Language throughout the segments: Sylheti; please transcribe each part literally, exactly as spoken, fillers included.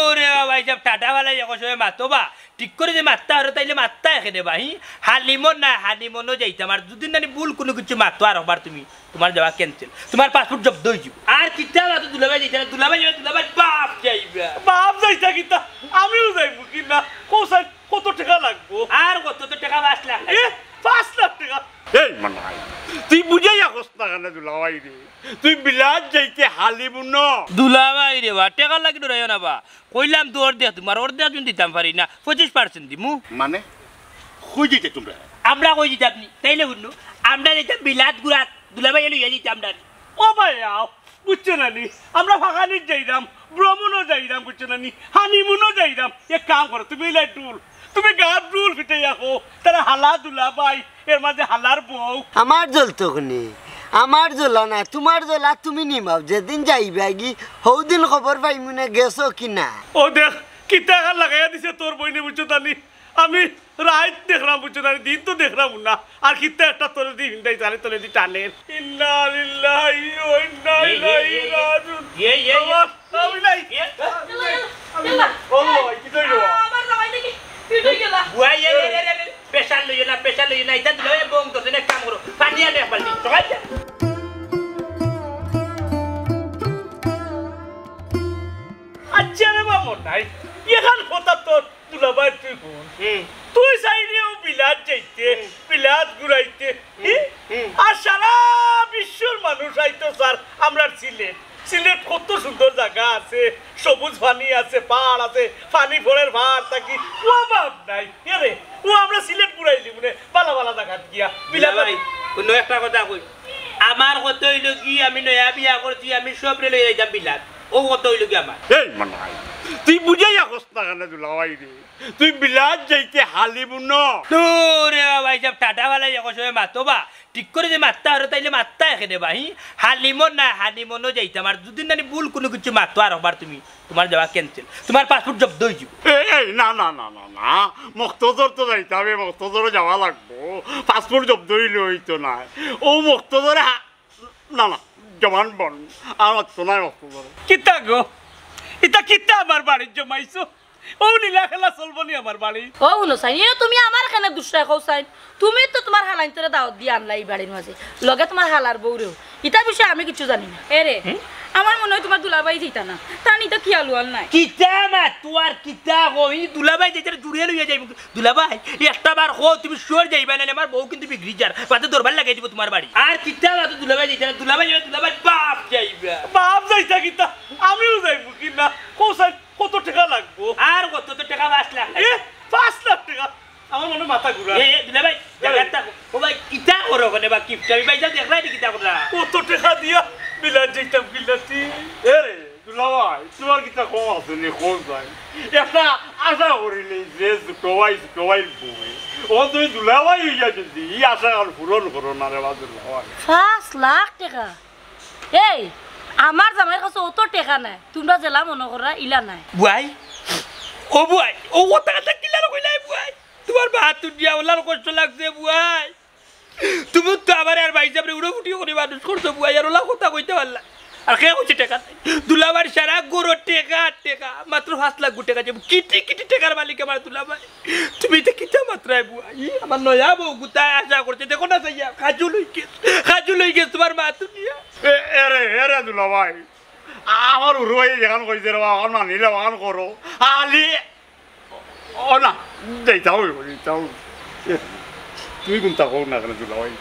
ওরে বাবা, এই যে টাটা ফালাই এক সময় মাতো বা, ঠিক করি যে মাততা পারো, তাইলে মাততা এখানে বা, হি? হানিমুন না, হানিমুনও যাইতাম। আর যদি নানি ভুল কুনু কিছু মাতো আর একবার তুমি, তুমার যাওয়া cancel। তুমার passport জব্দ অইযিবো। আর কিতা মাতো দুলাভাই যাইতা না, দুলাভাই যাইবা, দুলাভাইর বাপ যাইবা। বাপ যাইতা কিতা? আমিও যাইমু কি না? কও চাইন, কত টেকা লাগবো? আর কত তো টেকা, পাঁচ লাখ। এ, পাঁচ লাখ টেকা? এই মানাই, তুই বুঝাইয়া কস না কেনে দুলাভাইরে? তুই বিলাত যাইতে হালিমুন। দুলাভাইরে বা, টেকার লাগি ডরাইও না বা। কইলাম তো অর্ধেক তুমার, অর্ধেক যদি দিতাম পারি না, পঁচিশ percent দিমু। মানে? কই যাইতে তুমরা? আমরা কই যাইতাম নি? তাইলে হুনো, আমরা যাইতাম বিলাত ঘুরাত, দুলাভাইয়ে লইয়া যাইতাম না নি। ও ভাই, আও, বুঝছো না নি? আমরা ফাগানিত যাইরাম, ভ্রমণও যাইরাম, বুঝছো না নি? হানিমুনও যাইরাম। এক কাম করো, তুমি ইলা ডুল, তুমি গাত ডুল ফিটাইয়া কও, তারা হালা দুলাভাই, এর মাঝে হালার বউ। আমার জ্বলতো কুনে, আমার জ্বলা না, তুমার জ্বলা তুমি নিমাও। যেদিন যাইবাগি, হৌদিন খবর পাইমু না গেছো কি না। ও দেখ, কিতা এখান লাগাইয়া দিছে তোর বইনে, বুঝছো তা নি? আমি রাইত দেখরাম, বুঝছো না, দিন তো দেখরাম না। আর কিতা একটা তলেদি হিন্দাই জানে, তলেদি টানের। ইন্না লিল্লাহি ওয়া ইন্না ইলাইহি রাজিউন। ইয়ে, ইয়ে, ইয়ে। বাবা, আমি নাই। ইয়ে। আমি নাই। আমি নাই। ও ভাই, কি কইলো? আমার জামাই দেখি ফিট হয়ে গেল। বুয়াই, ইয়ে, ইয়ে, ইয়ে, ইয়ে। Pressure লইও না, pressure লইও না। এটা দিলে বং তো, এক কাম করো। পানি আনে এক বালতি। সকাল যা। আচ্ছা রে বাবা, নাই। এখান কথা তোর দুলাভাই তুই কোন? হুম। তুই চাইলে ও বিলাত যাইতে, হুম। বিলাত ঘুরাইতে, হুম, হি? হুম। আর সারা বিশ্বর মানুষ আইতো স্যার আমরার সিলেট। সিলেট কত সুন্দর জাগা আছে, সবুজ পানি আছে, পাহাড় আছে, পানি পড়ের পাহাড় থাকি, ও অভাব নাই। এরে, ও আমরা সিলেট ঘুরাইলি মনে, বালা বালা জাগাত গিয়া। বিলাত দুলাভাই, অন্য একটা কথা কই। আমার কথা অইলো কি, আমি নয়া বিয়া করছি, আমি সবরে লইয়া যাইতাম বিলাত। ও কথা অইলো কি আমার? এই মানাই, তুই বুঝাইয়া কস না কেনে দুলাভাইরে? তুই বিলাত যাইতে হালিমুন। দূর রে বাবা, এই যে টাটা ফালাই এক সময় মাতো বা, ঠিক করি যে মাততা পারো, তাইলে মাততা এখানে বা, হি? হানিমুন না, হানিমুনও যাইতাম। আর যদি নানি ভুল কুনু কিছু মাতো আর একবার তুমি, তুমার যাওয়া cancel। তুমার passport জব্দ অইযিবো। এই, এই, না, না, না, না, না। মক্তজর তো যাইতে হবে, মক্তজরও যাওয়া লাগবো। Passport জব্দ অইলে অইতো না। ও মক্তজরে হা-, না, না, জবান বন্ধ। আর মাততো নায় মক্তজরে। কিতা গো? ইতা কিতা আমার বাড়িত জমাইছো? ও লীলা খেলা চলবো নি আমার বাড়ি? ও হুনো চাইন, এ তুমি আমার কেনে দুসরায় কও চাইন? তুমি তো তুমার হালাইন্তরে দাওয়াত দিয়া আনলা ই বাড়ির মাঝে, লগে তুমার হালার বউরেও। ইতা বিষয়ে আমি কিচ্ছু জানি না। এরে, হুম? আমার মনে অয় তুমার দুলাভাই যাইতা না, তান ইতা খিয়াল উয়াল নাই। কিতা মাতো আর কিতা কও, ই দুলাভাই যাইতে জুড়িয়ে লইয়া যাইবো। দুলাভাই, একটা বার কও, তুমি sure যাইবা, নাইলে আমার বউ কিন্তু বিগড়ি যার, বাদে দরবার লাগাই দিবো তুমার বাড়ি। আর কিতা মাতো দুলাভাই যাইতা না, দুলাভাই যাইবা, দুলাভাইর বাপ যাইবা। বাপ যাইতা কিতা? আমিও যাইমু কি না? কও চাইন, কত টেকা লাগবো? আর কত তো টেকা, পাঁচ লাখ। এ, পাঁচ লাখ টেকা? আমার মনে মাথা ঘুরা। এ, এ, দুলাভাই, জাগাত থাকো। ও ভাই, কিতা করো ওখানে বা কিপটা? আমি ভাই যা দেখলাই নি কিতা করো। কত টেকা দিয়া বিলাত যাইতাম বিলাতি? এ রে, দুলাভাই, তুমার কিতা কম আছে নি, কম যায়? একটা আশা করিলে যে ছোট ভাই, ছোট ভাইর বউ। ও তুমি দুলাভাই অইয়া যদি ই আশা আর পূরণ করো না রে বা দুলাভাই। পাঁচ লাখ টেকা? এই, আমার জামাইর কাছে অত টেকা নাই, তুমরা যেলা মনো কররা ইলা নাই। বুয়াই, ও বুয়াই, ও, ও টাকাটা কিলার কইলাই বুয়াই? তুমার বাহাত্তর দিয়া ওলার কষ্ট লাগছে বুয়াই। তুমি তো আমারে আর ভাইসাবরে উড়ো ফুটিও করি মানুষ করছো বুয়াই, আর ওলা কথা কইতে পারলা। আর কে কইছে টেকা নাই? দুলাভাইর সারা ঘরো টেকা আর টেকা, মাত্র পাঁচ লাখ টেকা যাইবো। কিটি কিটি টেকার মালিক আমার দুলাভাই। তুমি ইতা কিতা মাতরায় বুয়াই? ই আমার নয়া বউ গুতায় আশা করছে, দেখো না চাইয়া, কাজু লই গেছ, কাজু লই গেছ তুমার মা দুনিয়া। এ, এরে, এরে দুলাভাই, আমার উরু ভাই যেখান কইছে রে বা, অখান মানিলে অখান করো। আলি, ও না, যাইতাম অইবো, যাইতাম অইবো। এ, তুমি কুনতা কও না কেনে দুলাভাই?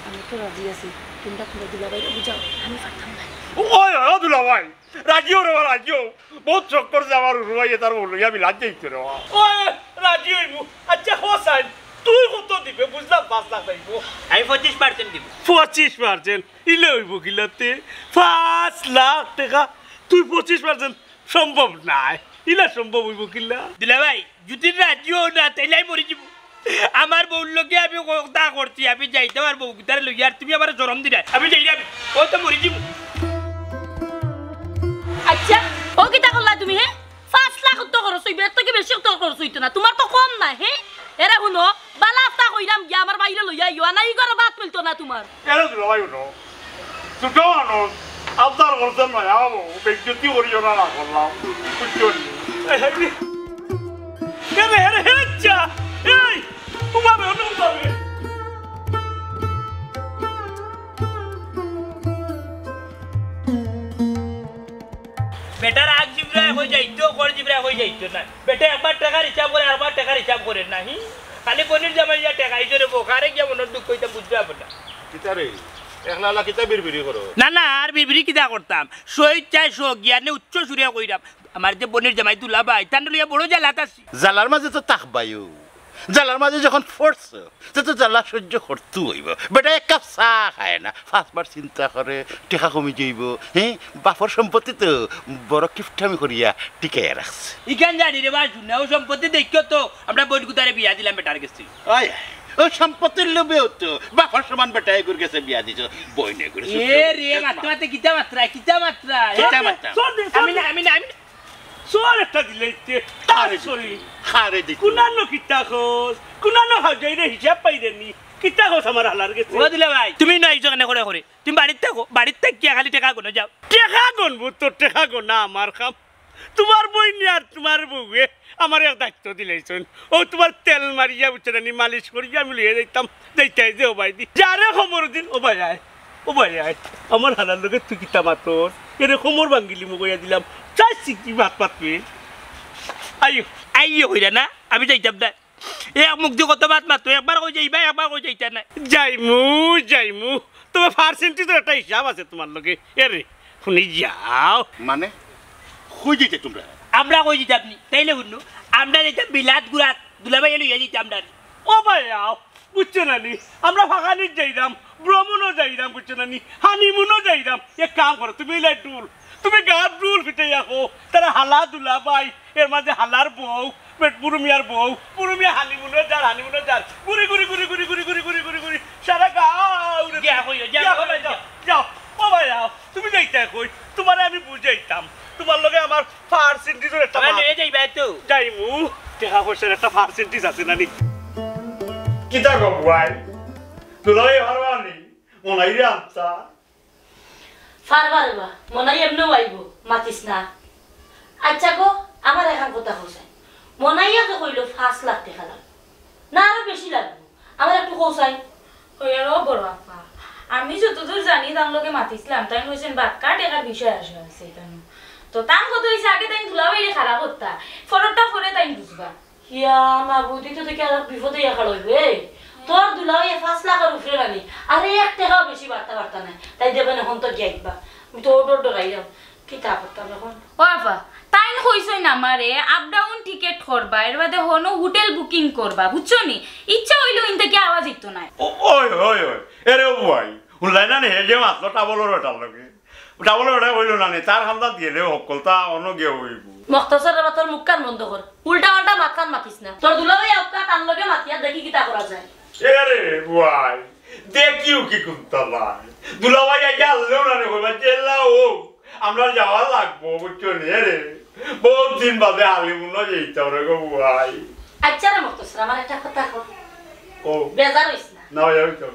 আমি তো রাজি আছি, তুমরা তুমরা দুলাভাইরে বুঝাও, আমি পারতাম না। ওই, ওই, ও দুলাভাই, রাজি অও রে বা, রাজি অও। বউত শখ করছে আমার উরু ভাইয়ে তার বউ লইয়া বিলাত যাইতো রে বা। ওই, রাজি অইমু। আচ্ছা, হোসাইন, তুই কত দিবে? বুঝলাম পাঁচ লাখ অইবো। আমি পঁচিশ percent দিমু। পঁচিশ percent? ইলে অইবো কিলাতে? পাঁচ লাখ টেকা, তুই পঁচিশ percent? সম্ভব নায়। ইলা সম্ভব অইবো কিলা? দুলাভাই, যদি রাজি অও না, তাইলে আমি মরি যিমু। আমার বউর লগে আমি কথা করছি, আমি যাইতাম আমার বউ গুতারে লইয়া, আর তুমি আমারে শরম দিরায়। আমি যাইরাম, ও তো মরি যিমু। আচ্ছা, ও কিতা করলা তুমি, হে? পাঁচ লাখ তো খরচ অইবো, এর থাকি বেশি তো খরচ অইতো না। তুমার তো কম নায়, হে? এরে হুনো, বালা আস্তা কইরাম গিয়া আমার বাইরে লইয়া আইও, আর না ই ঘরো ভাত মিলতো না তুমার। এরে দুলাভাই হুনো, ছোট মানুষ, আবদার করছে নয়া বউ, বেইজ্জতি করিও না, না করলাম, বুঝছো নি? এই, এই, এই, হেরে, হেরে, হেরে, যা। এই, উবাবে, উবাবে। বেটার আগ জিবরা কই যাইতো, কর জিবরা কই যাইতো না। বেটা একবার টেকার হিসাব করে, আরবার টেকার হিসাব করে না, হি? খালি বইনর জামাই ইয়া টেকা, ইজরে বউ, কারে গিয়া মনর দুঃখ অইতাম বুঝরা আপনে। কিতা রে? একলা একলা কিতা বিড়বিড়ি করো? না, না, আর বিড়বিড়ি কিতা করতাম? স্বইচ্ছায় স্বজ্ঞানে উচ্চ সুরে কইরাম, আমার যে বইনর জামাই দুলাভাই, তান লইয়া বড় জ্বালাত আছি। জ্বালার মাঝে তো থাকবায়ও। জ্বালার মাঝে যখন পড়ছো, তে তো জ্বালা সহ্য করতে অইবো। বেটা এক কাপ চা খায় না, পাঁচবার চিন্তা করে, টেকা কমি যাইবো। হে, বাপর সম্পত্তি তো বড় কিপটামি করিয়া টিকাইয়া রাখছে। ইখান জানি রে বা, হুনো, অউ সম্পত্তি দেখিও তো, আমরা বইন গুতারে বিয়া দিলাম বেটার গেছে। ওই, অউ সম্পত্তির লোভেও তো বাপর সমান বেটা এগুর গেছে বিয়া দিছো, বইন এগুরে এ রে, মাততে মাততে কিতা মাতরা, কিতা মাতরা, হে? কিতা মাতরা? চল দে, চল আমি দে। না, আমি না, আমি না। চল একটা দিলে ইতে, তার খারে দিতে, শরীর। খারে দিতে। কুনানো কিতা কস? কুনানো হাজাইরে হিসাব পাইরে নি? কিতা কস আমার হালার গেছে? ও দুলাভাই, তুমি না আইছো কেনে করে করে? তুমি বাড়িত থাকো, বাড়িত থাকিয়া খালি টেকা গনো যাও। টেকা গনবো তো, টেকা গনা আমার কাম। তুমার বইনে আর তুমার বউয়ে আমার এক দায়িত্ব দিলাইছইন। অউ তুমার তেল মারিয়া বুঝছো না নি, মালিশ করিয়া আমি লইয়া যাইতাম, যাইতায় যে ও ভাই দি। যারে খবর দিন, ও ভাই আয়, ও ভাই আয়। আমার হালার লগে তুই কিতা মাতস? এরে খবর ভাঙ্গিলি মুগইয়া দিলাম। চাইছি কি মাত মাতবে? আইও। আইও কইরা না, আমি যাইতাম না। এ এক মুখ দি কত মাত মাতো, একবার কই যাইবা, একবার কই যাইতা না। যাইমু, যাইমু। তবে পার্সেন্টেজর একটা হিসাব আছে তুমার লগে। এরে, হুনি যাও। মানে, কই যাইতে তুমরা? আমরা কই যাইতাম নি? তাইলে হুনো, আমরা যাইতাম বিলাত ঘুরাত, দুলাভাইয়ে লইয়া যাইতাম না। ও ভাই আও, বুঝছো না নি? আমরা ফাগানিত যাইরাম, ভ্রমণও যাইরাম, বুঝছো না নি? হানিমুনও যাইরাম। এক কাম করো, তুমি ইলা ডুল, তুমি গাত ডুল ফিটাইয়া কও, তারা হালা দুলাভাই, এর মাঝে হালার বউ, পেট বুরু মিয়ার বউ, বুরু মিয়া হানিমুনো যার, হানিমুনো যার। ঘুরি, ঘুরি, ঘুরি, সারা গাঁও উড়ে গিয়া কইও, গিয়া কইও, যাও, যাও। ও ভাই, আও, তুমি যাইতায় কই? তুমারে আমি বুঝাইতাম। তুমার লগে আমার পার্সেন্টেজর একটা আমরা মাত। লইয়া যাইবা তো। যাইমু, টেকা পয়সার একটা পার্সেন্টেজ আছে না নি? কিতা গো বুয়াই? দুলাভাই পারবা নি? মনাইরে আনতা? পারবা রে বা, মনাই এমনেও আইবো, মাতিস না। আচ্ছা গো, আমার এখান কথা কও চাই। মনাইয়ে যে কইলো পাঁচ লাখ টেকা লাগবো, না আরো বেশি লাগবো, আমার একটু কও চাই। ওই আর ও বড় আপা, আমি যতদূর জানি তান লগে মাতিছিলাম, তাইন কইছেন বাক্কা টেকার বিষয় আসে আছে এখানে। তো তান কথা অইছে আগে তাইন দুলাভাইরে খাড়া করতা, পরেরটা পরে তাইন বুঝবা। ইয়া মাবুদি, তো দেখি আর বিপদে ইয়া খাড়া অইবো। এই, তোর দুলাভাই পাঁচ লাখর উপরে রানি, আরে এক টেকাও বেশি বাড়তা পারতা নায়। তাই দেখইন অখন তো গিয়া আইবা, আমি তো অউ ডর ডরাইলাম। কিতা করতাম অখন? ও আপা, তাইন কইছইন আমারে আপ ডাউন টিকেট করবা, এর বাদে হনো হোটেল বুকিং করবা, বুঝছো নি? ইচ্ছা অইলে ইন থাকি আওয়া যাইতো নায়। ও, ওই, ওই, ওই। এরে ও ভাই, হুনলায় না নি, হে যে মাতলো টাবলর বেটার লগে। টাবলর বেটায় কইলো না নি, তার খান্দাত গেলে হক্কলতা অনো গিয়া অইবো। মখতসর রে বা, তোর মুখখান বন্ধ কর। উল্টা পাল্টা মাতখান মাতিস না। তোর দুলাভাই আউক্কা, তান লগে মাতিয়া দেখি কিতা করা যায়। এরে ভাই, দেখিও কি কুন্তা ভাই। দুলাভাই আইয়া আনলেও না রে কইবা, জেলা ও, আমরা যাওয়া লাগবো, বুঝছো নি রে? বহুত দিন বাদে হানিমুনো যাইতাম রে গো ভাই। আচ্ছা রে মখতসর, আমার একটা কথা কও। ও। বেজার অইস না। না, ওই আমি তো।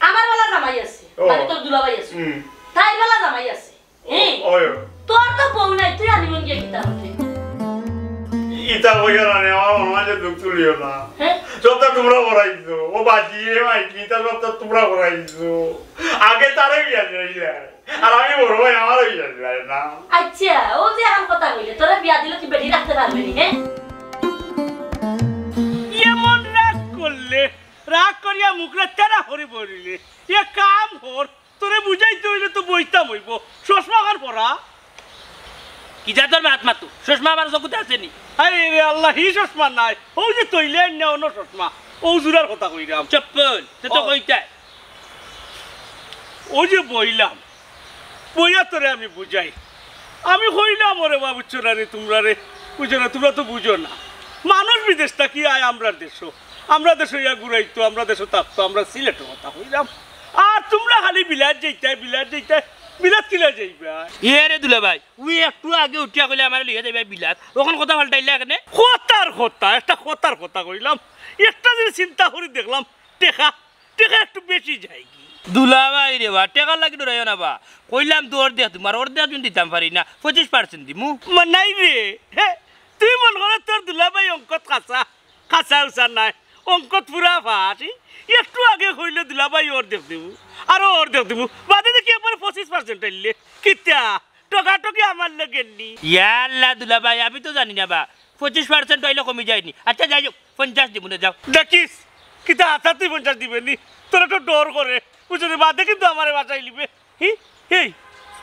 আমার বালা জামাই আছে, ও। মানে তোর দুলাভাই আছে। হুম। তাইর বালা জামাই আছে। হ্যাঁ? ওই। তোর তো বউ নাই, তুই হানিমুন গিয়া কিতা করতে? ইতা কইও না রে, আমার মনে হয় যে দুখ তুলিও না। হ্যাঁ? সবটা তুমরা করাইছো, ও বাজি, এ মাইকি, ইতা সবটা তুমরা করাইছো। আগে তারে বিয়া দিলাইলা, আর আমি বড় ভাই, আমারে বিয়া দিলাইলা না। আচ্ছা, ও যে এখন কথা কইলে, তোরে বিয়া দিলে তুই বেটি রাখতে পারবি নি, হ্যাঁ? এমন রাগ করলে, রাগ করিয়া মুখরে তেরা করি বলিলে, এ কাম কর, তোরে বুঝাইতে অইলে তো বইতাম অইবো। চশমা কার পরা? কি জাতর মাত মাতো? চশমা আমার চকুতে আছে নি? আরে রে আল্লাহ, হি চশমা নায়। অউ যে তইলে আইন্না অনো চশমা। অউ জুড়ার কথা কইরাম। চপ্পল, তে তো ও। কইতায়। অউ যে বইলাম, বইয়া তোরে আমি বুঝাই। আমি কইলাম, "ওরে বা, বুঝছো না রে, তুমরা রে, বুঝছো না, তুমরা তো বুঝো না। মানুষ বিদেশ থাকি আয় আমরার দেশো, আমরা দেশো ইয়া ঘুরাইতো, আমরা দেশো থাকতো, আমরা সিলেটর কথা কইলাম। আর তুমরা খালি বিলাত যাইতায়, বিলাত যাইতায়, বিলাত কিলা যাইবা?" এ রে দুলাভাই, উই একটু আগে উঠিয়া কইলে আমারে লইয়া যাইবা বিলাত, অখন কথা পাল্টাইলা কেনে? কথার কথা, একটা কথার কথা কইলাম, একটা জিনিস চিন্তা করি দেখলাম, টেকা টেকা একটু বেশি যায়গি। দুলাভাই রে বা, টেকার লাগি ডরাইও না বা। কইলাম তো অর্ধেক তুমার, অর্ধেক যদি দিতাম পারি না, পঁচিশ পার্সেন্ট দিমু। মা নাই রে, হে, তুই নাই, অঙ্কত পুরা পাস। ই একটু আগে কইলে দুলাভাই অর্ধেক দিমু, আরো অর্ধেক দিমু, বাদে দেখি একবারে পঁচিশ পার্সেন্ট আইলে। কিতা? টকাটকি আমার লগে নি। ইয়া আল্লাহ দুলাভাই, আমি তো জানি না বা, পঁচিশ পার্সেন্ট অইলে কমি যায়নি। আচ্ছা যাই হোক, পঞ্চাশ দিমু না, যাও। দেখিস, কিতা হাতাত তুই পঞ্চাশ দিবে নি? তোর একটু ডর করে, বুঝলি নি? বাদে কিন্তু আমারে বাঁচাই লিবে। হি, এই,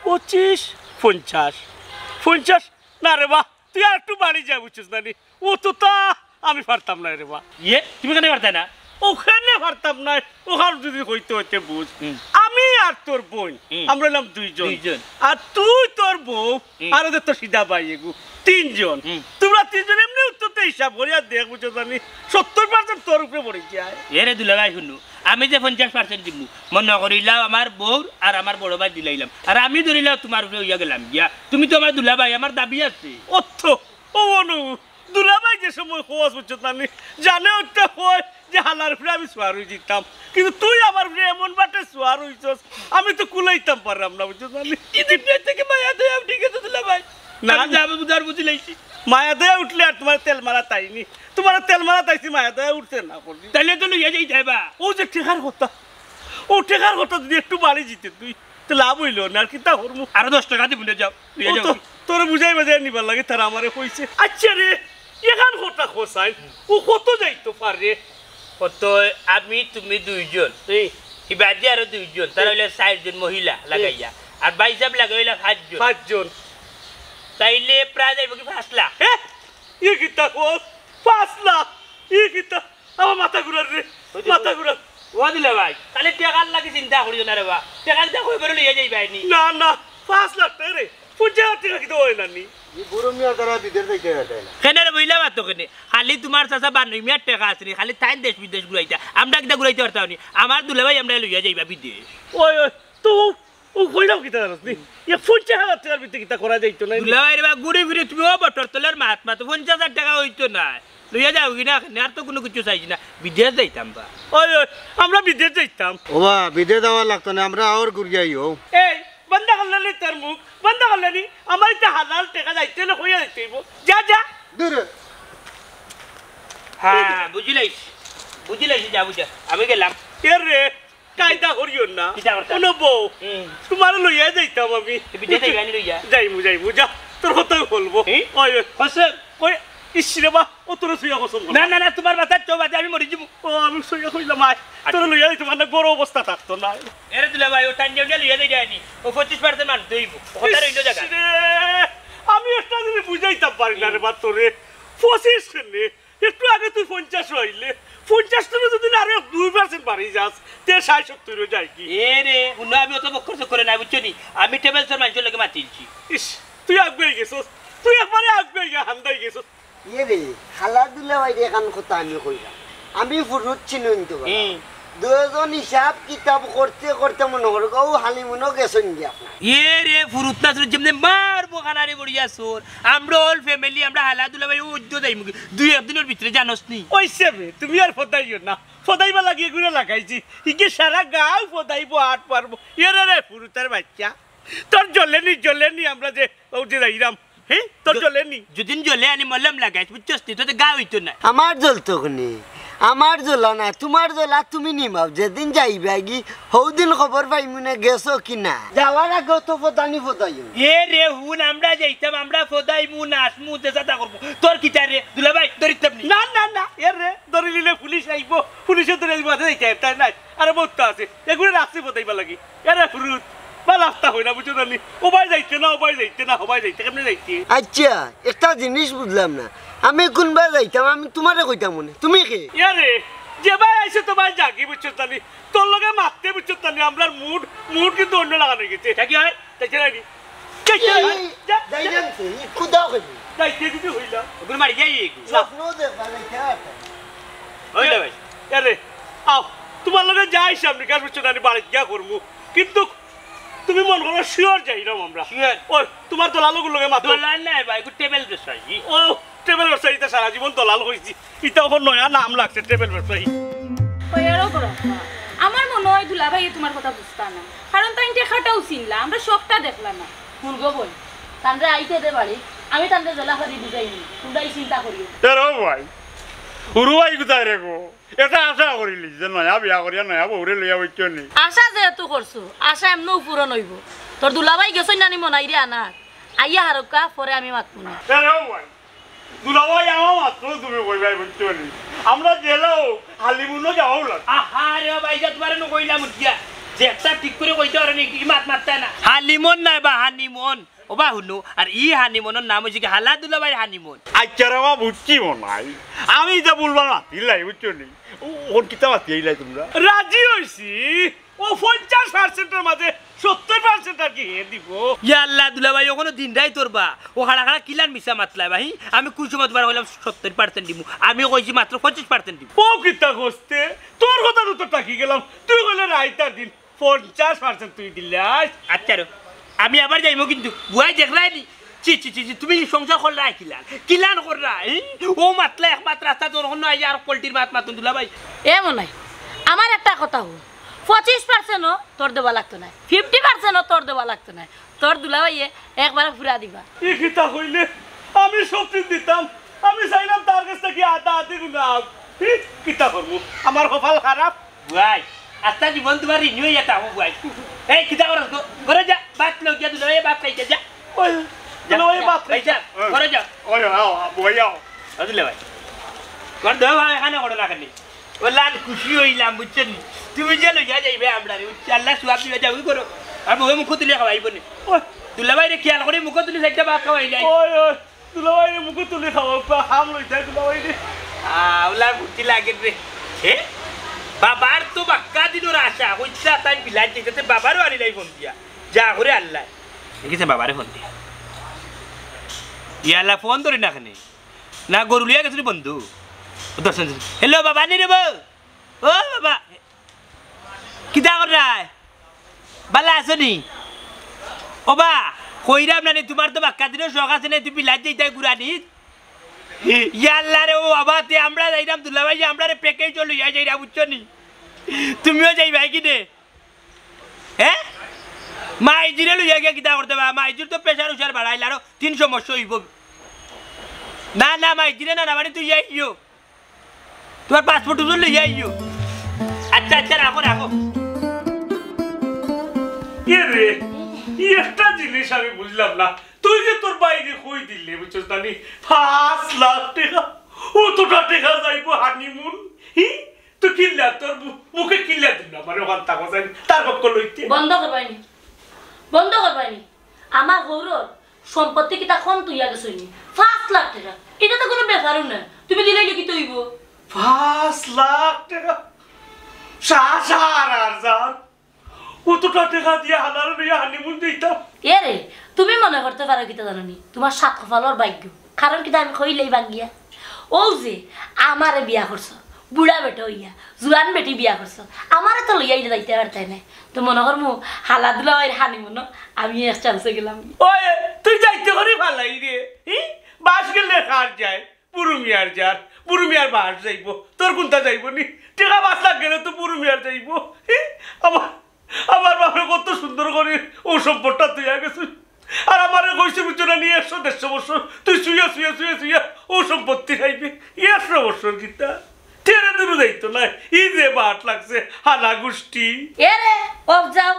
পঁচিশ, পঞ্চাশ, পঞ্চাশ, না রে বা, তুই আর একটু বাড়ি যা, বুঝছস না নি? ও তো তা আমি পারতাম না রে বা। ইয়ে, তুমি কেনে পারতায় না? ওখানে পারতাম না, ওখানে যদি হইতে হইতে বুঝ। হুম। আমি আর তোর বোন, হুম। আমরা হইলাম দুইজন। দুইজন। আর তুই তোর বউ, হুম। আর ওদের তো সিধা ভাই এগু, তিনজন। হুম। তোমরা তিনজন এমনি উত্তরতে হিসাব করিয়া দেখ, বুঝছস না নি? সত্তর পার্সেন্ট তোর উপরে পড়ে যায়। এরে দুলাভাই হুনো, আমি যে পঞ্চাশ পার্সেন্ট দিমু, মনে করিলাও আমার বউর আর আমার বড় ভাই দিলাইলাম, আর আমি ধরিলাও তোমার উপরে অইয়া গেলাম গিয়া। তুমি তো আমার দুলাভাই, আমার দাবি আছে। অর্থ, ও অনু, দুলাভাই যে সময় খোঁজ, বুঝছস না নি? জানে ওটা কয় যে হালার উপরে আমি সোয়ার অই দিতাম, কিন্তু তুই আমার উপরে এমন বাটে সোয়ার অইছস, আমি তো কুলাইতাম পারলাম না, বুঝছস না নি? ইদিন থেকে মায়া দয়া উঠি গেছে দুলাভাই। না, আমি না। যা বুঝার বুঝি লাইছি। মায়া দয়া উঠলে আর তোমার তেল মারা তাইনি, তোমার তেল মারা তাইছি, মায়া দয়া উঠছে না করবি। তাইলে তো লইয়া যাই যাইবা। ও যে টেকার কথা, ও টেকার কথা যদি একটু বাড়ি জিতে তুই, তো লাভ অইলো না, আর কিতা করমু? আরো দশ টেকা দিমু না, যাও, লইয়া ও যাও। তো তোরে বুঝাই বাজাই নিবার লাগি তারা আমারে কইছে। আচ্ছা রে, এখান কথা খোসাই, ও কত যাইতো পারে? কত? আমি, তুমি দুইজন, এই। ইবাদি আরো দুইজন, তারা এই। অইলে চাইরজন মহিলা লাগাইয়া, আর ভাইসাব লাগাইলা পাঁচজন। পাঁচজন। তাইলে প্রায় যাইবো কি পাঁচ লাখ? এ? ই কিতা কস? পাঁচ লাখ? ই কিতা? আমার মাথা ঘুরার রে, ওই যে মাথা ঘুরার। ও দুলাভাই, খালি টেকার লাগি চিন্তা করিও না রে বা। টেকা কিতা কই করে লইয়া যাইবায় নি? না, না, পাঁচ লাখ টেকা রে, পঞ্চাশ হাজার টেকা কিতা অয় না নি? ই বুড়ো মিয়া তারা বিদেশ যাইতে পারে না। কেনে রে বইলা মাতো কেনে? খালি তোমার চাচা বান্নই মিয়ার টেকা আছে নি, খালি তাইন দেশ বিদেশ ঘুরাইতা। আমরা কিতা ঘুরাইতে পারতাম নি? আমার দুলাভাই আমরারে লইয়া যাইবা বিদেশ। ওই, ওই, তো ও কইলাম কিতা জানোস নি? ইয়া পঞ্চাশ হাজার টেকার ভিতরে কিতা করা যাইতো না? দুলাভাই রে বা, ঘুরে ফিরে তুমি ও বটর তলের মাত মাতো, পঞ্চাশ হাজার টেকা অইতো না। লইয়া যাও কি না, আর তো কুনু কিছু চাইছি না, বিদেশ যাইতাম বা। ওই, ওই, আমরা বিদেশ যাইতাম। ও বা, বিদেশ যাওয়া লাগতো না, আমরা আওর ঘুরি আইও। এই, বন্ধ করলে নি তোর মুখ, বন্ধ করলে নি? আমার ইটা হালাল টেকা যাইতে অইলে কইয়া যাইতে অইবো। যা, যা। দূর। হ্যাঁ, বুঝিলাইছি, বুঝিলাইছি, যা বুঝা, আমি গেলাম। এ রে, কায়দা করিও না। কিতা করতা? কোনো বউ, হুম। তোমারে লইয়া যাইতাম আমি। তুই বিদেশ যাইবা নি লইয়া? যাইমু, যাইমু, যা। তোর কথাও বলবো। হুম? ওই, ওই। কসম? ওই, ইস রে বা, ও তোরে ছুইয়া কসম করলাম। না, না, না, তোমার মাথার চৌ বাদে আমি মরি যাবো। ও, আমি ছুইয়া কইলাম, আয়। আচ্ছা। তোরে লইয়া যাইতাম, মানে গরো অবস্থা থাকতো না। এরে দুলাভাই, ও টান দিয়া লইয়া যাই যায়নি। ও পঁচিশ পার্সেন্ট মানুষ দইব। ও কথা রইল জায়গা। ইস রে, আমি একটা জিনিস বুঝাইতাম পারি না রে বা তোরে। পঁচিশ কেনে? একটু আগে তুই পঞ্চাশ অইলে, পঞ্চাশ থেকে যদি না আরো দুই পার্সেন্ট বাড়ি যাস, তে ষাট সত্তর অই যায় কি? এ রে, হুনো, আমি অত বক্কর চক্করে নাই, বুঝছো নি? আমি ট্রাভেলসর মানুষের লগে মাতিলছি। ইস, তুই আগুয়াই গেছস, তুই একবারে আগুয়াই গিয়া হান্দাই গেছস। এ রে, হালা দুলাভাই রে, এখান কথা আমি কইলাম। আমি ফুরুত চিনুন তো বালা। হুম। দুইজন হিসাব কিতাব করতে করতে মনে করো, ও হানিমুনও গেছইন গিয়া। এ রে, ফুরুত না চুরুত যেমনে মারবো খানারে বড়িয়া চোর। আমরা all family, আমরা হালা দুলাভাই ও উদ্য যাইমু কি? দুই একদিনর ভিতরে জানোস নি? ওইসে বে, তুমি আর ফদাইও না। ফদাইবা লাগিয়া গুড়া লাগাইছি। ইগে সারা গাঁও ফদাইবো, আট পারবো। এ রে রে, ফুরুতার বাচ্চা। তোর জ্বলেনি, জ্বলেনি, আমরা যে, ও যে যাইরাম। হে? তোর জ-, জ্বলেনি? যদিন জ্বলে আনি মলম লাগাইস, বুঝছস নি? তোতে গা অইতো না। আমার জ্বলতো কেনে? আমার জ্বলা না, তোমার জ্বলা তুমি নিমাও। যেদিন যাইবাগি, হৌদিন খবর পাইমুনে গেছো কি না। যাওয়ার আগেও তো ফদানি ফদাইও। এ রে হুন, আমরা যাইতাম, আমরা ফদাইমু, নাচমু, যে যাতা করমু। তোর কিতা রে? দুলাভাই, ধরিতাম নি? না, না, না, এ রে, ধরিলিলে পুলিশ আইবো, পুলিশে ধরে আইবো, হাতে যাইতে, তাই নাই? আরে, বহুত তো আছে, এগুলো রাখছি ফদাইবার লাগি। এরে ফুরুত, বা রাস্তা হয় না, বুঝছো না নি? ও ভাই যাইতে না, ও ভাই যাইতে না, ও ভাই যাইতে, কেমনে যাইতে? আচ্ছা, একটা জিনিস বুঝলাম না, আমি কোনবা যাইতাম, আমি তোমারে কইতাম মনে, তুমি কে? এরে, যে ভাই আইছে তো ভাই যাগি, বুঝছো না নি? তোর লগে মাততে, বুঝছো না নি? আমরার মুড, মুড কিন্তু অন্য লাগান অই গেছে। এটা কি হয়? দেখে রাখি। দেখে রাখি। এই, যা, যাই যা। জানছি, এই খুদাও কইবি। যাইতে যদি হইলা। ওগুলো মারি যাই এগু। স্বপ্ন দেখবা, দেখে রাখো। ওই না ভাই। আরে, আও, তোমার লগে যাই সামনে কাজ করছো না, আমি বাড়ি গিয়া করমু। কিন্তু তুমি মন করো শিওর যাইরাম আমরা। শিওর। ওই, তোমার দলালগুর লগে মাতো। দলাল নাই ভাই, এগু টেবিল ব্যবসায়ী। ও, টেবিল ব্যবসায়ী, ইতা সারা জীবন দলাল হইছি। ইতা এখন নয়া নাম লাগছে, টেবিল ব্যবসায়ী। ওই আরো বড় আব্বা। আমার মনে হয় দুলাভাই তোমার কথা বুঝতা না। কারণ তাই টেকাটাও চিনলা, আমরা সবটা দেখলা না। হুন গো বইন, তানরে আইতে দে বাড়ি, আমি তানরে জেলা করি বুঝাইনি, তোমরা এই চিন্তা করিও না। এ রে ভাই, হুরু ভাই কোথায় রে গো? এটা আশা করিলি যে নয়া বিয়া করিয়া নয়া বউরে লইয়া বইছো নি? আশা যেহেতু করছো, আশা এমনেও পূরণ অইবো। তোর দুলাভাই গেছইন নানি মনাইরে আনাত, আইয়া হারকা পরে আমি মাতমুনে। এ রে ভাই, দুলাভাই আমার মাত্র তুমি কইবাই বইছো নি? আমরা জেলাও হানিমুনো যাওয়াও লাগে। আহা রে ভাই, যা তোমারে নু কইলাম উঠিয়া, যে একটা ঠিক করি কইতে পারে নি, ই মাত মাততায় না। হানিমুন নায় বা হানিমুন। ও বা হুনো, আর ই হানিমুনর নাম অইছে কি হালা দুলাভাইর হানিমুন। আচ্ছা রে বা, বুঝছি মনাই। আমি ইতা বুলবার মাতিলাই, বুঝছো নি? ও, অখন কিতা মাতি আইলাই তুমরা? রাজি অইছি। ও পঞ্চাশ percent-র মাঝে সত্তর percent আর কি হে দিবো। ইয়া আল্লাহ, দুলাভাই, অখনো দিন রাইত অর বা। ও খাড়া খাড়া কিলান মিছা মাতলায় বা, হি? আমি কুন সময় তুমারে কইলাম সত্তর percent দিমু? আমি কইছি মাত্র পঁচিশ percent দিমু। ও কিতা কস্তে? তোর কথা তো, তো টাকি গেলাম। তুই কইলে রাইত আর দিন। পঞ্চাশ percent তুই দিলে আইস। আচ্ছা রে, আমি আবার যাইমু কিন্তু। বুয়াই দেখরায় নি? ছি, ছি, ছি, ছি, তুমি ই সংসার কররায় কিলান? কিলান কররায়, হি? ও মাতলা এক মাত রাস্তা তোর অন্য আইয়া আর পল্টির মাত মাতুন দুলাভাই। এ মনাই, আমার একটা কথা হুন, পঁচিশ percent-ও তোর দেওয়া লাগতো নায়, fifty percent-ও তোর দেওয়া লাগতো নায়, তোর দুলাভাইয়ে একবারে পুরা দিবা। ই কিতা কইলে? আমি সব দিতাম, আমি চাইলাম তার গেছ থাকি আধা আধি গুনা। হি, কিতা করমু? আমার কপাল খারাপ। বুয়াই, আস্তা জীবন তুমার ঋণী অইয়া থাকমু বুয়াই। এই, কিতা করস গো? ঘরো যা, ভাত লও গিয়া দুলাভাইয়ে ভাত খাইতা যা। ওই, যা, দুলাভাইয়ে যা, ভাত ভাই খাইতা। যা, ঘরো যা। ওই, আও, আও, বুয়াই আও। ও দুলাভাই, তুমার দুলাভাই এখানো করো না কেনে? ও লাল খুশি অইলাম, বুঝছো নি? তুমি যে লইয়া যাইবায় আমরারে, বুঝছো? আল্লায় সওয়াব দিবা, যাও, ই করো। আর বউয়ে মুখো তুলি খাওয়াইবো নি। ওই, দুলাভাইরে খিয়াল করি মুখো তুলি চাইরটা ভাত খাওয়াইলাই। ওই, ওই। দুলাভাইরে মুখো তুলি খাওয়াও, পা হাম লই যায় দুলাভাইরে। আ, ওলা বুদ্ধি লাগে রে। এ? বাবার তো বাক্কা দিনর আশা, কইতা তাইন বিলাত যাইতা, তে বাবারেও আনিলাই ফোন দিয়া। যা করে আল্লায়। দেখিছে বাবারে ফোন দিয়া। ইয়া আল্লাহ, ফোন ধরে না কেনে। না গরু লইয়া গেছে নি বন্ধু। ও দর্শন, হ্যালো বাবা, নি রে বউ। ও বাবা। কিতা কররায়? বালা আছো নি? ও বা, কইরাম না নি, তুমার তো বাক্কা দিনর শখ আছে নি, তুমি বিলাত যাইতায় ঘুরানিত। ইয়া আল্লাহ রে, ও বাবা, তে আমরা যাইরাম দুলাভাই, আমরারে package-ও লইয়া যাইরা, বুঝছো নি? তুমিও যাইবায় কিনে? হে? মাইজিরে লইয়া গিয়া কিতা করতায় বা? মাইজির তো pressure উশার বাড়াইল, আরো তিন সমস্যা অইবো। না, না, মাইজিরে না, না, মানে তুই যাইও। তুমার passport উজুর লইয়া আইও। আচ্ছা, আচ্ছা, রাখো, রাখো। এ রে, ই একটা জিনিস আমি বুঝলাম না। তুই যে তোর ভাইরে কই দিলে, বুঝছস না নি? পাঁচ লাখ টেকা, অতটা টেকা যাইবো হানিমুন। হি? তুই কিনলা, তোর মু-, মুখে কিনলা দিল না, মানে ওখান থাকো যাই, তার পক্ষ লইতে। বন্ধ করবায়নি, বন্ধ করবায়নি। আমার হউরর সম্পত্তি কিতা কম থইয়া গেছইনি? পাঁচ লাখ টেকা। ইটা তো কুনু ব্যাপারউ না। তুমি দিলাইলে কিতা অইবো? পাঁচ লাখ টেকা? শাহ, শাহ, আর, আর যান। অতটা টেকা দিয়া হালারে লইয়া হানিমুন যাইতাম। এ রে, তুমি মনে করতে পারো কিতা জানো নি? তুমার সাত কপালর ভাগ্য। কারণ কিতা আমি কইলেই ভাঙ্গিয়া। অউ যে আমারে বিয়া করছো, বুড়া বেটা অইয়া, জুয়ান বেটি বিয়া করছো, আমারে তো লইয়া ইলা যাইতে পারতায় নায়। তো মনো করমু, হালা দুলাভাইর হানিমুনো আমি এক চান্সে গেলাম। ওই, তুই যাইতে করি ফালাই রে। হি? বাঁশ গেলে কার যায়? বুরু মিয়ার যার। বুরু মিয়ার বাঁশ যাইবো। তোর কুনটা যাইবো নি? টেকা পাঁচ লাখ গেলে তো বুরু মিয়ার যাইবো। হি? আমার, আমার বাপে কত সুন্দর করি অউ সম্পদটা থইয়া গেছে। আর আমারে কইছে, বুঝছো না নি, একশো দেড়শো বছর তুই শুইয়া, শুইয়া, শুইয়া, শুইয়া অউ সম্পত্তি খাইবে। একশো বছর কিতা? তেরে দুরু যাইতো না। ই যে বাট লাগছে, হালা গুষ্টি। এ রে, অফ যাও।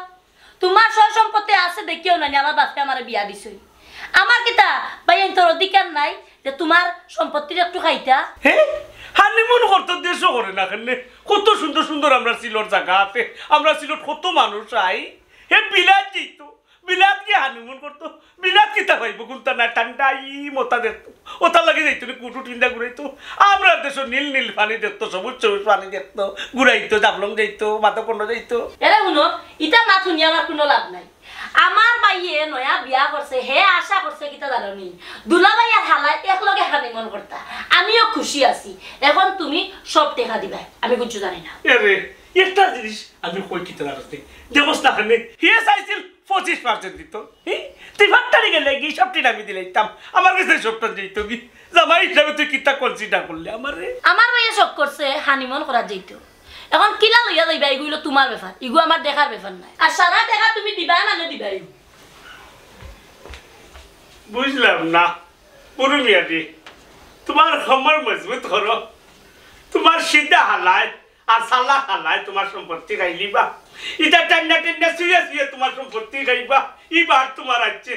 তুমার সয় সম্পত্তি আছে দেখিও না নি, আমার বাপে আমারে বিয়া দিছইন। আমার কিতা, ভাইয়াইন, তোর অধিকার নাই যে তুমার সম্পত্তির একটু খাইতা? হে? হানিমুন করতো দেশো করে না কেনে? কত সুন্দর সুন্দর আমরার সিলট জাগা আছে, আমরার সিলট কত মানুষ আয়। হে বিলাত যাইতো, বিলাত গিয়া হানিমুন করতো। বিলাত কিতা পাইবো? কুনতা না ঠান্ডা ই মতা দেখতো। অতার লাগি যাইতো নি, কুটু টিন্দা ঘুরাইতো। আমরার দেশো নীল নীল পানি দেখতো, সবুজ সবুজ পানি দেখতো, ঘুরাইতো, জাফলং যাইতো, মাধবকুণ্ড যাইতো। এরে হুনো, ইতা মাত হুনিয়া আমার কুনু লাভ নাই। আমার ভাইয়ে নয়া বিয়া করছে, হে আশা করছে কিতা জানো নি? দুলাভাই আর হালায় একলগে হানিমুন করতা। আমিও খুশি আছি। এখন তুমি সব টেকা দিবায়, আমি কিচ্ছু জানি না। এরে, একটা জিনিস আমি কই কিতা জানোস নি? দেখোস না কেনে? হে চাইছিল পঁচিশ percent দিতো। হি? তুই factory গেলে কি সবটি আমি দিলাইতাম। আমার গেছে সবটা দিত কি? জামাই হিসাবে তুই কিতা consider করলে আমারে? আমার ভাইয়ে শখ করছে হানিমুন করাত যাইতো। এখন কিলা লইয়া যাইবা, ইগু অইলো তুমার ব্যাপার, ইগু আমার দেখার ব্যাপার নায়। আর সারা টেকা তুমি দিবায় মানে দিবায়। বুঝলাম না, বুরু মিয়া রে, তুমার কমর মজবুত করো, তুমার সিধা হালায় আর সালা হালায় তুমার সম্পত্তি খাইলিবা। ইতা টান্না টান্না চুইয়া চুইয়া তুমার সম্পত্তি খাইবা। ইবার তুমার আইছে।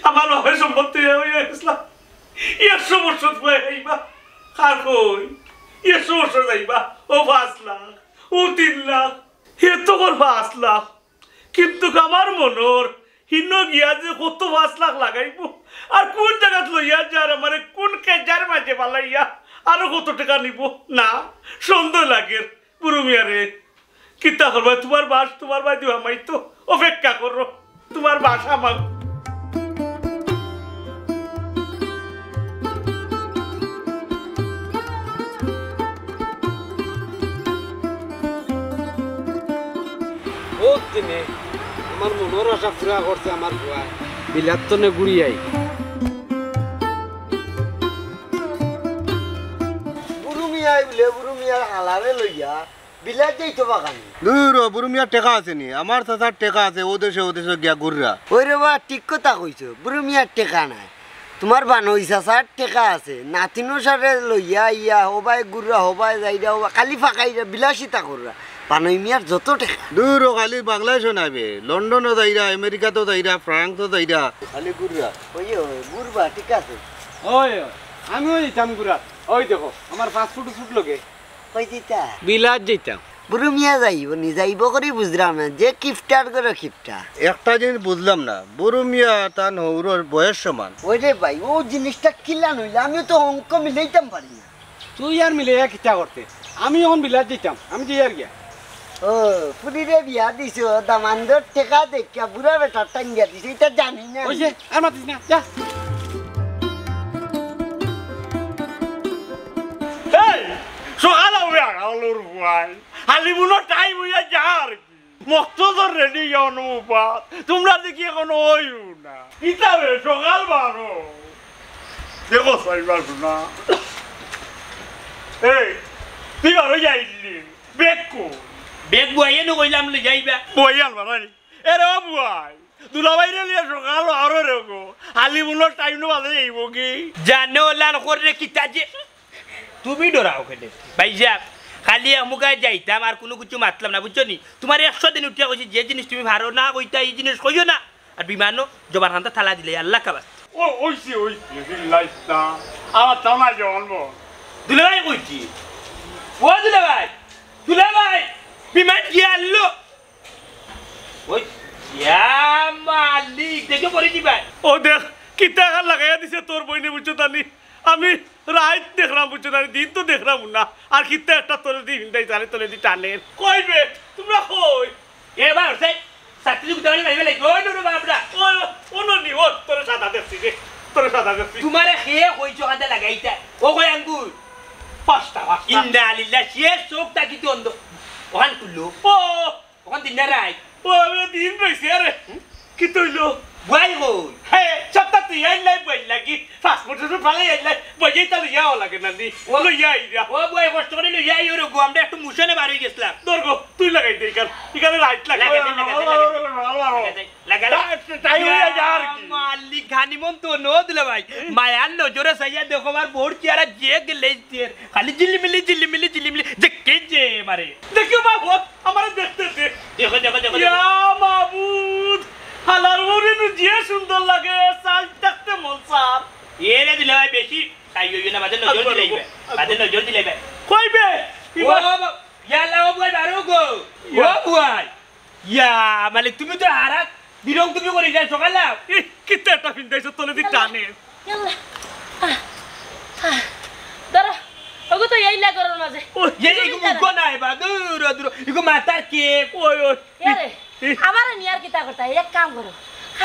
আমার বাপে সম্পত্তি অইয়া গেছলা। একশো বছর পুয়াই খাইবা। আর কই? একশো বছর যাইবা। ও পাঁচ লাখ, ও তিন লাখ, এ তো কর পাঁচ লাখ। কিন্তু আমার মনর হিনো গিয়া যে কত পাঁচ লাখ লাগাইবো, আর কুন জাগাত লইয়া যার, আমারে কুন কেজার মাঝে ফালাইয়া আরো কত টেকা নিবো? না, সন্দেহ লাগের। বুরু মিয়া রে, কিতা করবায়? তুমার বাশ তুমার বায়দি হামাইতো। অপেক্ষা করো, তুমার বাশ হামাক। বউত দিনে আমার মনর আশা পুরা করছে আমার পুয়ায়। বিলাত তনে ঘুরি আই। বুরু মিয়ায় বুলে, বুরু মিয়ার হালারে লইয়া বিলাত যাইতো বাগানি। দুরো, বুরু মিয়ার টেকা আছে নি? আমার চাচার টেকা আছে, ও দেশে ও দেশে গিয়া ঘুররা। ওই রে বা, ঠিক কথা কইছো, বুরু মিয়ার টেকা নাই। তুমার বানই চাচার টেকা আছে, নাতিনর সারে লইয়া আইয়া হবায় ঘুররা, হবায় যাইরা, হবায় খালি ফাকাইরা, বিলাসিতা কররা। বানই মিয়ার যত টেকা। দুরো, খালি বাংলাদেশো নায় বে, লন্ডনো যাইরা, আমেরিকাতো যাইরা, ফ্রান্সো যাইরা, খালি ঘুররা। ওই, ওই, ঘুরবা, ঠিক আছে। ওই, ওই, আমিও যাইতাম ঘুরাত। ওই দেখো, আমার পাসপোর্ট উসপোর্ট লগে। কই দিতা? বিলাত যাইতাম। বুরু মিয়া যাইবো নি, যাইবো করি বুঝলাম না, যে কিপটার ঘরো কিপটা। একটা জিনিস বুঝলাম না, বুরু মিয়া তান হউরর বয়স সমান। ওই রে ভাই, ও জিনিসটা কিলান অইলে, আমিও তো অঙ্ক মিলাইতাম পারি না। তুই আর মিলাইয়া কিতা করতে? আমি অখন বিলাত যাইতাম, আমি যাইয়ার গিয়া। ও, ফুরিরে বিয়া দিছো, দামান্দর টেকা দেখিয়া বুড়া বেটার টাঙ্গিয়া দিছে, ইটা জানি না। ওই যে, আর মাতিস না, যা। এই, সকাল অইয়া গেলর পুয়াই। হালিমুনর টাইম অইয়া যার কি? মক্তদর রেডি অইয়া অনুপাত। তুমরা দেখি অখনো অইও না। ইতা বে, সকাল বারো। দেখো, সাইবার শোনা। এই, তুই বারো যাইলি। বেগ কো? বেগ বইয়া নু কইলাম লই যাইবা। বইয়াল বানানি। এ রে ও বুয়াই, দুলাভাইরে লিয়া সকাল আরো রে গো। হালিমুনর টাইম নু বাদে যাইবো কি? জানো লান করে কিতা যে তুমি ডরাও কেনে? ভাইসাব, খালি এক মুখায় যাইতাম আর কুনু কিচ্ছু মাতলাম না, বুঝছো নি? তুমারে একশো দিন উঠিয়া কইছি, যে জিনিস তুমি পারো না কইতা, ই জিনিস কইও না। আর বিমানও জবান খান্তা তালা দিলে, আল্লাহ কাবাস। ও, ওইছি, ওইছি, রিল্লাইস না। আমার তামা জবান বল। দুলাভাই কইছি। ও দুলাভাই, দুলাভাই, বিমান কি আনলো? ওই, ইয়া মালিক, দেখে পড়ে দিবা। ও দেখ, কিতা লাগাইয়া দিছে তোর বইনে, বুঝছো তানি? আমি রাইত দেখরাম, বুঝছো তানি? দিন তো দেখরাম না। আর কিতা একটা তলে দি হিন্দাই, তারে তলে দি টানের। কইবে, তুমরা কই? এবার সেই ছাত্রী গুদাওয়ালি মারিবে লাগি। ওই নুরু বাবরা। ও, ও ননি, ও তোরে সাদা দেখছি রে। তোরে সাদা দেখছি। তুমারে কে কইছো কান্দা লাগাইতা? ও কই আঙ্গুর? পাঁচটা, পাঁচটা। ইন্না লিল্লাহ, সে চোখ তাকিতে অন্ধ। ওখান তুললো। ও, ওখান দিন না রাইত। ও, আমি দিন রইছি আরে। হুম? কি তইলো? বুয়াই কই? হে, সপ্তাহ তুই আইলাই বই লাগি। পাসপোর্ট টাসপোর্ট ফালাই আইলাই। বইয়াই তাহলে ইয়াও লাগে না নি। ও, লইয়া আইরা। ও বুয়াই কষ্ট করে লইয়া আই ওরে গো, আমরা একটু মুশনে বার হই গেছিলাম। ধর গো, তুই লাগাই দে ইখান। ইখানে রাইত লাগে। লাগা দে, লাগা দে, লাগা দে। লাগা দে। তা-, তাই হইয়া যা আর কি। মালিক খানিমন তো নো দিলে ভাই। মায়ার নজরে চাইয়া দেখো আমার বউর চেহারা যে গেলেই দের। খালি ঝিলিমিলি, ঝিলিমিলি, ঝিলিমিলি। যে কে যে মারে। দেখিও বা, আমারে দেখতে দে। দেখো, দেখো, দেখো, দেখো। ইয়া মাবুদ, হালার মুড়ি নু যে সুন্দর লাগে, চাই থাকতে মন চার। এ রে দিলে ভাই, বেশি খাই হইও না, বাদে নজর দিলে ভাই। বাদে নজর দিলে ভাই। কইবে? ও ইবার বাবা, ইয়া আল্লাহ, ও ভাই, বারো গো। ইয়া। ও ভাই। ইয়া, মালিক, তুমি তো হারাত বিরং তুমি করে যাই সকালে। ই, কিতা একটা ফিন্দাইছো, তলে দি টানে। ইয়াল্লা। আহ, আহ। ধরো, ওগো তো এই লাগরর মাঝে। ওই, এই, এই মুখো নাই বা, দূর, দূর, ইগো মাথার কে? ওই, ওই। এরে, ই, ই। আমারে নিয়ার কিতা করতা? এক কাম করো,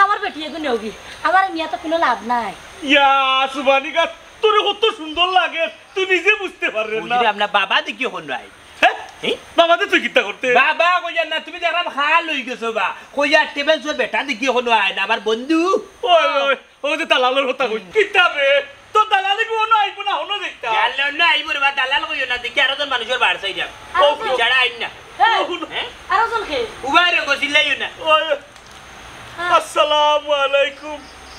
আমার বেটি এগু নেওগি। আমারে নিয়া তো কুনু লাভ নাই। ইয়া, সুবানি গাছ, তোরে কত সুন্দর লাগে, তুই নিজে বুঝতে পাররে না। বুঝলি, আপনার বাবা দেখি হন নাই। হ্যাঁ? হ্যাঁ? বাবা তো তুই কিতা করতে? বাবা কইয়ার না, তুমি দেখলাম খাল হই গেছো বা। কইয়ার টেবিল চোর বেটা দেখি হন আয় না, আমার বন্ধু। ওই, ওই। ও যে দালালর কথা কই। কিতা বে? তোর দালালি কো অনো আইবো না, হনো দেখতা। দালাল না আইবো রে বা, দালাল কইও না, দেখি আরো জন মানুষর বার চাই যাক। ও, আরো জন। বিচারা আইন না। হ্যাঁ। ও, হুনো। হ্যাঁ? আরো জন কে? উবাই রে গো, চিল্লাইও না। ও, হ্যাঁ। আসসালামু আলাইকুম।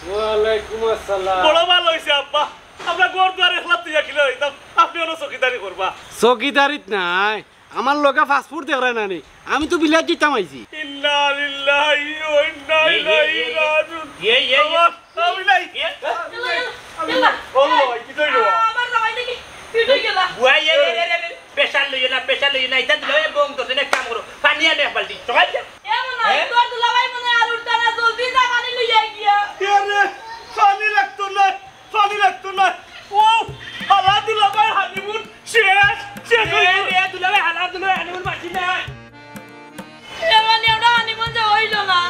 ওয়ালাইকুম আসসালাম। বড় ভালা অইছে আব্বা। আমরা ঘর দুয়ার একলা তুইয়া কিলা অইতাম। আপনি অনো চকিদারি করবা। চকিদারিত নায়, আমার লগে পাসপোর্ট দেখরায় না নি? আমি তো বিলাত যাইতাম আইছি। ইন্না লিল্লাহি ওয়া ইন্না ইলাইহি রাজিউন। আমি নাই। ও ভাই, কি কইলো? আমার জামাই নাকি ফিট হয়ে গেল। ওয়াই, এ, এ, এ, এ, এ, প্রেশার লইও না, প্রেশার লইও না। ইতা দিলে ওই বং দোষে এক কাম করো। পানি আনো এক বালতি। সকাল যা। এ মনে হয়, হ্যাঁ? তোর দুলাভাই মনে হয় আর উঠতা না, জলদি যা পানি লইয়া গিয়া। এ রে, পানি লাগতো না, পানি লাগতো না। ও, হালা দুলাভাই হানিমুন শেষ, শেষ হইল। এ রে, দুলাভাই হালা দুলাভাই হানিমুন বাকি নাই। এ মানে আমরা হানিমুন যাওয়া হইল না।